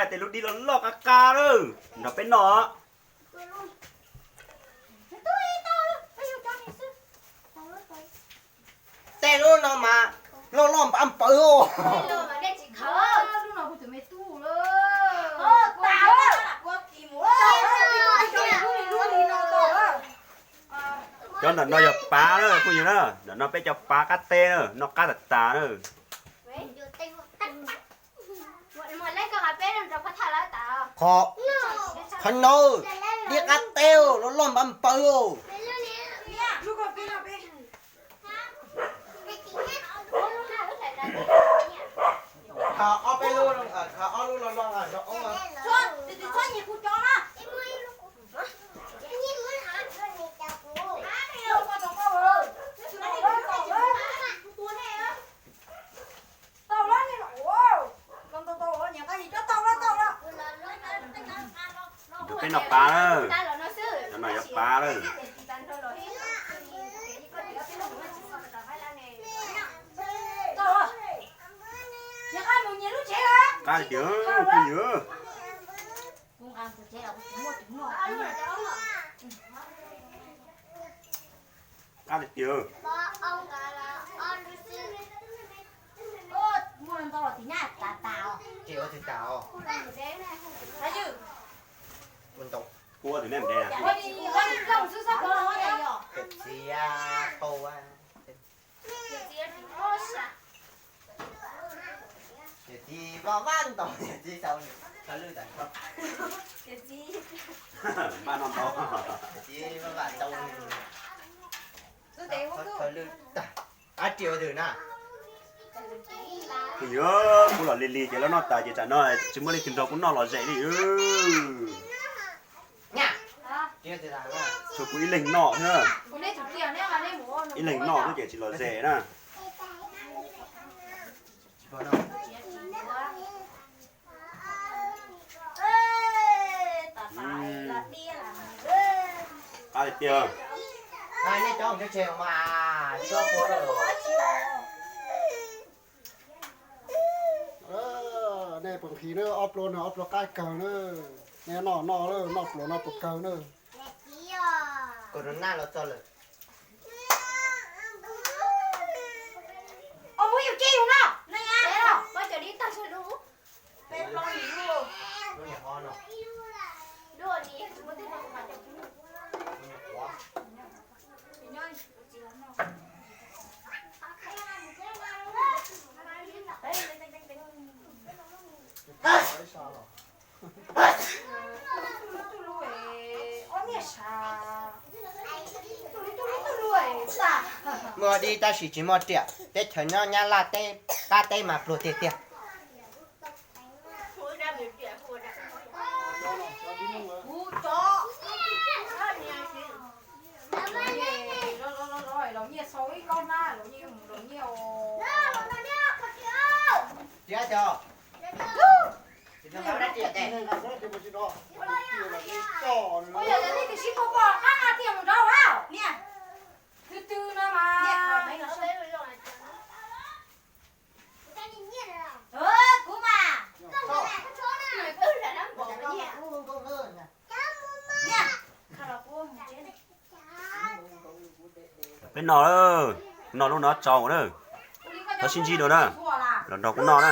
Tej lub dib loj loj qab qab lawm, nrog peb noj. Tej lub no mas loj loj npav npawv os. Cov ntawm no yog pav na phooj ywg na, ntawm no peb cov pav qab teb na, noj qab tas tas na. Qhov, qhov no, dib qab teb loj loj npav npawv os. Ob peb lub, ob lub loj loj. Nrog peb noj pav lawm, cov no yuav pav lawm. Qab tiag phooj ywg. Qab tiag. Ua tus nej ntev. Niam txiv vaj vaj ntaus, niam txiv sau, thawj lwm tas. Vaj no ntaus. Niam txiv vaj vaj ntaus. Thawj lwm tas. Ab, ris ua twg na? Kuv yuav, kuv los lig lig ces lawv noj tas ces tsam no tsis muaj leej twg nrog kuv noj lom zem li. Tshuav kuv ib leeg noj xwb. Ib leeg noj xwb ces tsis lom zem na. Qab tiag. Nej cov ntse mas, nej puas nqhis na, ob pluas no ob pluas qab kawg na. Nej noj noj, noj pluas no puas kawg na. Koj rau naj los txog lawm. Muaj dib tab sis tsis muaj riam, teb chaws nyob Nyab Laj teb, qab teb mas pluag tiag tiag. Peb noj, noj lub no tsau na. Thov sib ntsib dua na, los nrog kuv noj na.